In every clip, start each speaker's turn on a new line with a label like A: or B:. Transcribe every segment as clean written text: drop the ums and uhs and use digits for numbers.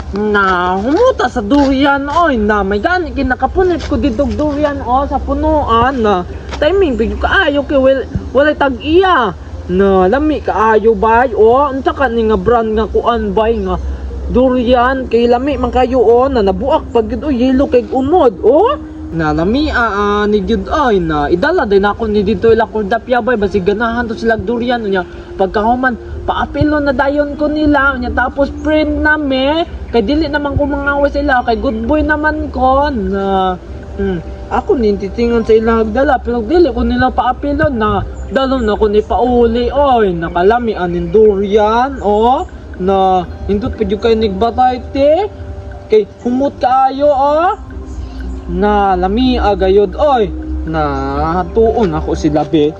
A: Na humuta sa durian oy, na may gani kinakapunit ko dito og durian oh sa punuan na timing bigyo kaayo kay well, walay tag-iya na lami kaayo bay oh. Unsa ka ni nga brand nga kuan bay nga durian kay lami man kayo oh, na nabuak pag gyud oy, yelo kay unod oh, na lami ni gyud oy, na idala din ako ni dito ila kordapya bay, basig ganahan to sila og durian. Unya pagkahuman paapilo na dayon ko nila. Unya tapos friend nami kay dili naman ko mangaway sila kay good boy naman ko na ako ni titingan sa ilang dala pero dili ko nila paapilo na dalon na ko ni pauli oy. Nakalami aning durian oh, na hindot pa jud kay nigbatay te kay humot kaayo oh, na lami agayod oy, na tuon ako sila be.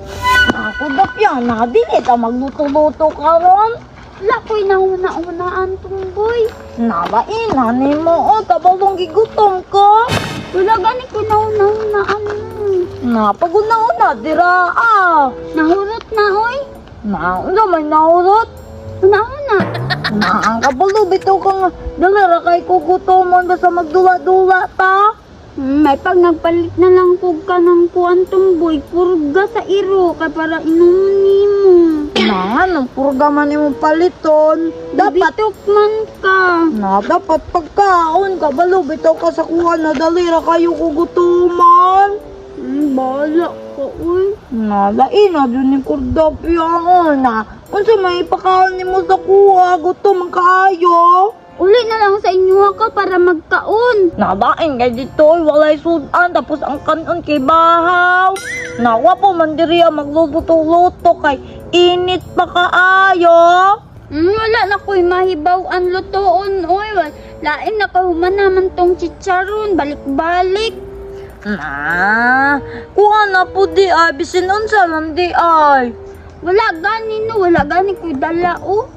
B: Ako dapya na dili ta magluto-luto karon.
C: Wala ko'y nahuna-unaan, tumboy.
B: Nabain na nimo oh, kabalong gigutom ko.
C: Wala gani ko'y nahuna-unaan.
B: Na paguna-una dira ah.
C: Nahurot na, oy.
B: Na unsa may nahurot?
C: Una-una.
B: Na ang kabalo bitaw ka nga dali ra kay ko gutomon basta magdula-dula ta.
C: May pag nagpalit na lang ko ka ng kuan, tumboy, purga sa iro kay para inumin nimo.
B: Na anong purga man imong paliton? Dapat
C: Dapat man ka.
B: Na dapat pagkaon kabalo bitaw ka sa kuha na dali ra kayo ko gutomon.
C: Bahala ka, uy.
B: Na lain na dun ni Kordapia na. Unsa may ipakaon nimo sa kuha, gutom man kaayo.
C: Uli na lang sa inyo ka para magkaon.
B: Nabain kay dito oy, walay sudan tapos ang kanon kay bahaw. Nawa po man diri ang magluto-luto kay init pa kaayo.
C: Wala na ko'y mahibaw ang lutoon, oy. Lain na kahuman naman tong chicharon. Balik-balik.
B: Na, kuha na po di ay bisin unsa man di ay.
C: Wala gani no, wala gani ko'y dala, oh.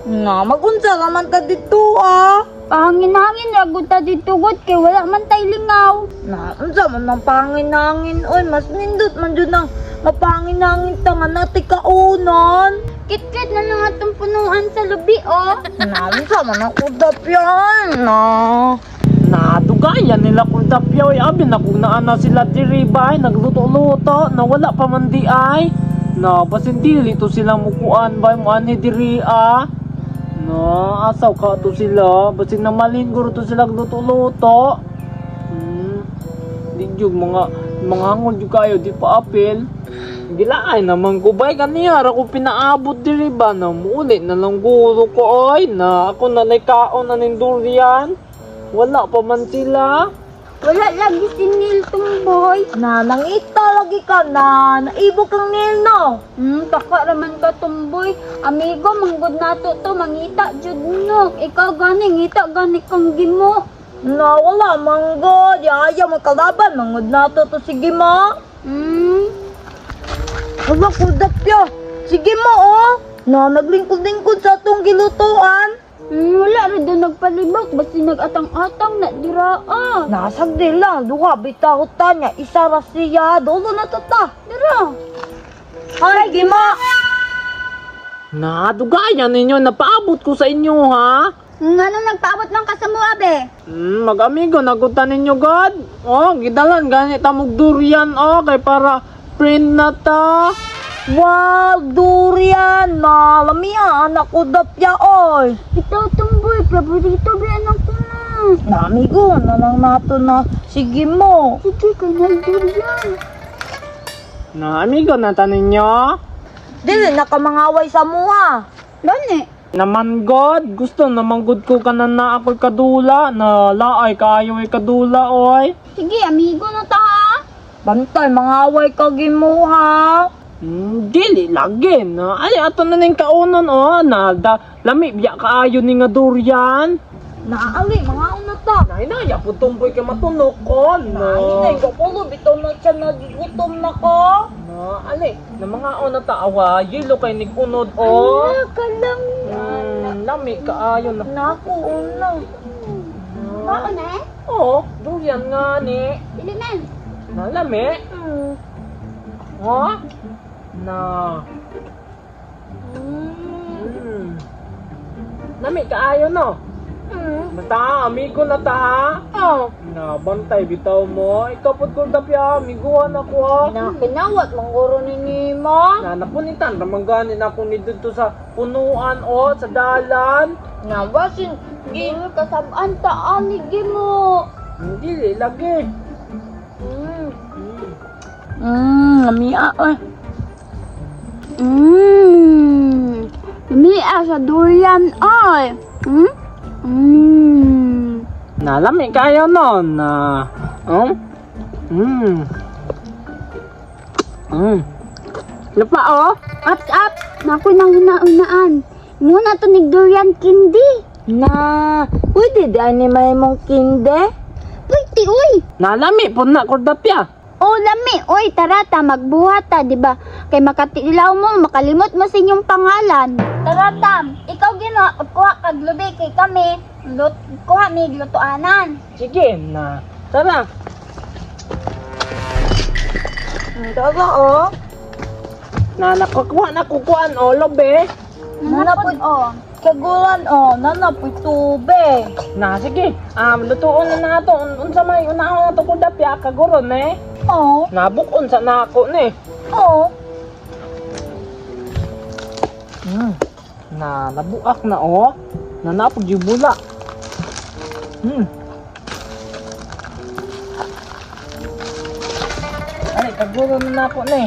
B: Na magunsa ra man ta dito ah.
C: Pahangin-hangin ra gud ta dito gud kay wala man tay lingaw.
B: Na unsa man ang pangin-hangin oy, mas nindot man jud ang mapangin-hangin ta nga nati kaunon.
C: Kitkit na lang atong punuan sa lubi, oh.
B: Na unsa man ang udap yan na.
A: Nadugayan nila kung tapyaw ay abi na kung naa na sila diri bay nagluto-luto na wala pa man di ay na basin dili to sila mukuan bay mo ani diri ah, na asaw ka to sila basin na malinggo to sila luto-luto. Di jud mga mga hangol jud kayo di pa apil. Gilaay naman ko bay kaniya ra ko pinaabot diri ba na muuli na lang guro ko oy, na ako na kaon na ning durian. Wala pa man sila.
C: Wala lagi si Neil tumboy.
B: Na nangita lagi ka na naibok kang nilno.
C: Taka raman ka tumboy. Amigo, manggod nato to, mangita jud no. Ikaw gani, ngita gani kang gimo.
B: Na wala manggo, di ayaw magkalaban mangod nato to sige mo. Wala ko dapyo. Sige mo oh. Na naglingkod-lingkod sa atong gilutuan.
C: Wala ra do nagpalibak basta nag-atang-atang na dira ah.
B: Nasagdi lang duha bitaw ta niya isa ra siya dulo na to ta.
C: Dira.
B: Hay gima.
A: Nadugayan ninyo, napaabot ko sa inyo ha.
C: Ngano nagpaabot lang ka sa mua be?
A: Mag-amigo, nagutan ninyo God. Oh, gidalan gani tamog durian oh kay para friend na ta.
B: Wow, durian na lamia anak ko dapya oy.
C: Ikaw tumboy, paborito be anak ko na.
B: Na amigo na lang nato na sige mo.
C: Sige kay na durian.
A: Na amigo na ta ninyo.
B: Dili na ka mangaway sa muha.
C: Gani.
A: Naman God, gusto naman God ko kanan na ako'y kadula, na laay kaayo ay kadula oy.
C: Sige, amigo na ta ha.
B: Bantay mangaway ka gimuha.
A: Dili lagi na. Ay ato na ning kaunon oh, na da, lami biya kaayo ni nga durian.
B: Naali mga una ta.
A: Nahinaya po tumboy kay matunok ko.
B: Na hinay ko pulo bitaw na siya nagigutom na ko.
A: Na, ali, na mga ona taawa, yelo kay nigunod o.
C: Ala ka lang.
A: Lami kaayo na.
B: Naku una.
C: Mao na eh.
A: Oo, durian nga ni.
C: Dili man.
A: Na lami. Oh? Na. Lami kaayo no. Basta, amigo na ta ha.
B: Oh.
A: Na, bantay bitaw mo. Ikaw pod ko dapya, amiguan ako ha.
B: Na kinawat mangguro ni nimo.
A: Na napunitan ramang gani na ako ni dito sa punuan o sa dalan.
B: Na basin
C: Gi kasab-an ta ani gimo.
A: Hindi lagi.
B: Lamia oy.
C: Lamia sa durian oy. Hmm?
A: Nalami kayo no na. Lupa oh.
C: Ups up, nakoy nang una-unaan. Muna to ni durian candy.
B: Na, pwede di ani may mong kinde?
C: Pwede oy.
A: Nalami po na kordapya.
C: O lami, oy tara ta magbuhat ta, di ba? Kay makatilaw mo, makalimot mo sa inyong pangalan. Tara tam, ikaw gino, kuha kag lubi kay kami, lut kuha mi lutuanan.
A: Sige na. Tara.
B: Tara oh.
A: Na nakukuha na kukuan oh lobe.
B: Nanapod
C: oh.
B: Kagulan oh, nanapoy tubig.
A: Na sige. Lutuon na nato. Unsa may unahon na to kordapya kaguron eh.
B: Oh,
A: Nabukon sa nako ni.
B: oh.
A: Na nabuak na oh. Na napog yung bula. Ay, kaguron na nako ni.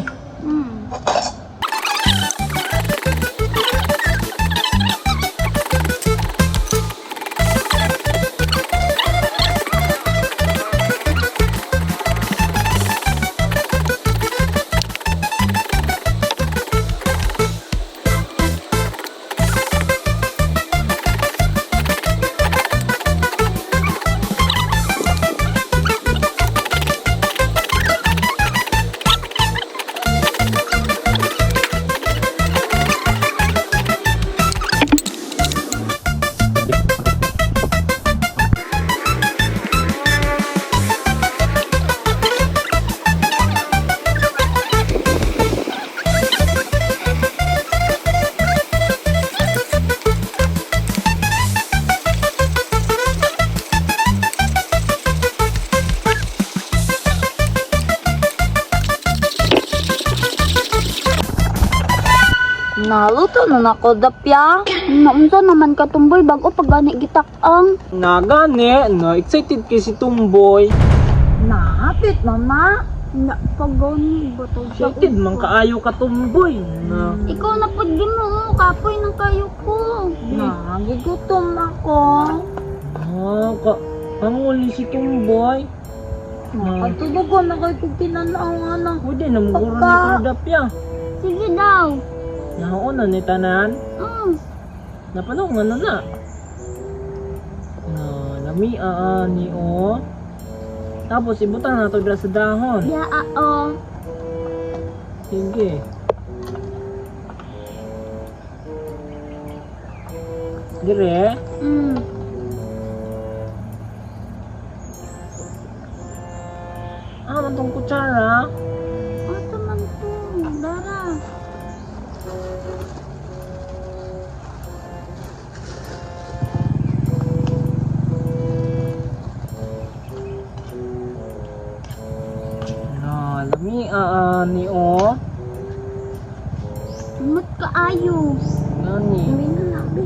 B: Naluto na nako dapya.
C: Naunsa naman katumboy bago pag gani gitak-ang.
A: Na gani, na excited kay si Tumboy.
B: Nahapit mama.
C: Na pag gani bato siya.
A: Excited man kaayo ka Tumboy. Na
C: Ikaw na pud Ginoo, kapoy ng kayo ko.
B: Na, gigutom ako.
A: ah, ka hangol ni si Tumboy. Na,
B: Nakatulog na kay kog tinanaw nga na.
A: pwede na muguro ni
B: Pagka-
A: Kordapya.
C: Sige daw.
A: Nauna ni tanan. Napalungan na na. Na, lami ni o. Tapos ibutang na to dira sa dahon.
C: Ya oh.
A: Sige. Dire. Ah, mantong kutsara.
C: Asa man to? Dara.
A: Na, lami ni o.
C: Sumot kaayo.
A: Gani.
C: Uwi na labi.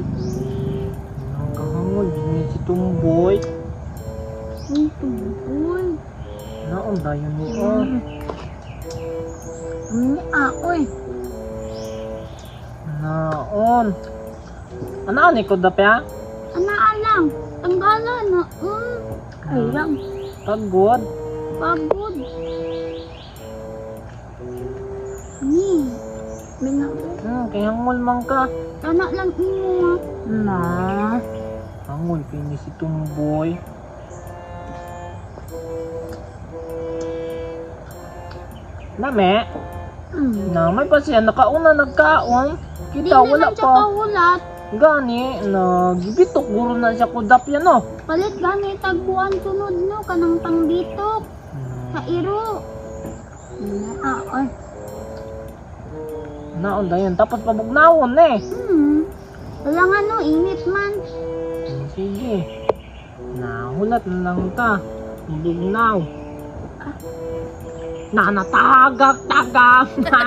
A: Nakahangol ni si Tumboy.
C: Uy, tumboy.
A: Naon dayon ni o.
B: Ah, oy.
A: Naon. Ano ni ko dapya?
C: Ana lang. Tanggala na. Ay lang.
A: Pagod.
C: Pagod. Ni.
B: Minaw.
A: Kay hangol man ka.
C: Tana lang imo ah.
B: Na.
A: Hangol kay ni si Tumboy. Name, namay pa siya nakauna nagkaon.
C: Di
A: Kita wala
C: naman siya
A: pa.
C: kahulat.
A: Gani, nagibitok guro na siya kudap yan no.
C: Palit gani tagbuan sunod no kanang pangbitok sa iro.
B: Ah, oy.
A: Naon dayon tapos pabugnawon eh.
C: Wala nga no, init man.
A: Sige. Nahulat na lang ta. Bugnaw. Na natagak tagak na.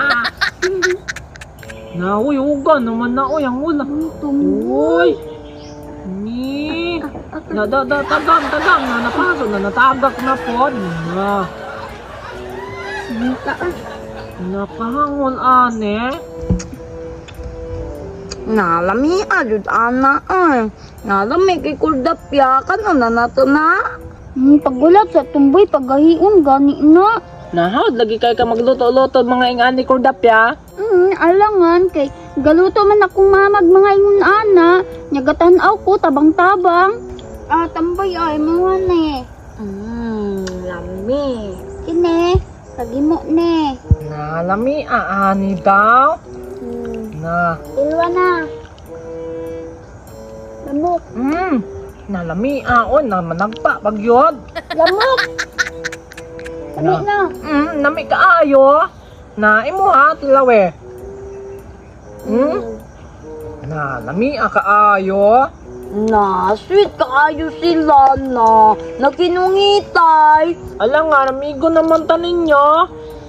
A: Na uy, uga naman na uy ang ula.
C: Tumboy.
A: Uy. Ni. Na da da tagam tagam na napaso na natagak na pod. Na.
C: Ka ah.
A: Nakahangol ane.
B: Nalami jud ana ay. Nalami kay kurdapya kanon na nato na.
C: Pagulat sa tumboy pagahion gani na.
A: Nahod lagi kay ka magluto-luto mga ingani kordapya.
C: Alangan kay galuto man akong mamag mga ingon ana. Nyagatan-aw ko tabang-tabang. Ah, tamboy ay mga ne.
B: Lami.
C: Kine, pagimo ne.
A: Nalami aani daw. Na.
C: Ilwa na. Lamok,
A: Nalami aon na managpa pagyod.
C: Lamok. Lami na.
A: Nami kaayo. Na imo ha tilawe. Na lami a kaayo.
B: Na, sweet kaayo sila na. Nakinungitay.
A: Ala nga, amigo naman ta ninyo.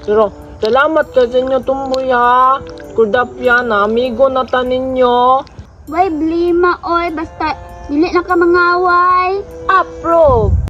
A: Pero salamat kay sa inyo tumboy ha. Kurdapya na amigo na ta ninyo.
C: Way blima oy, basta dili na ka mangaway.
B: Approve.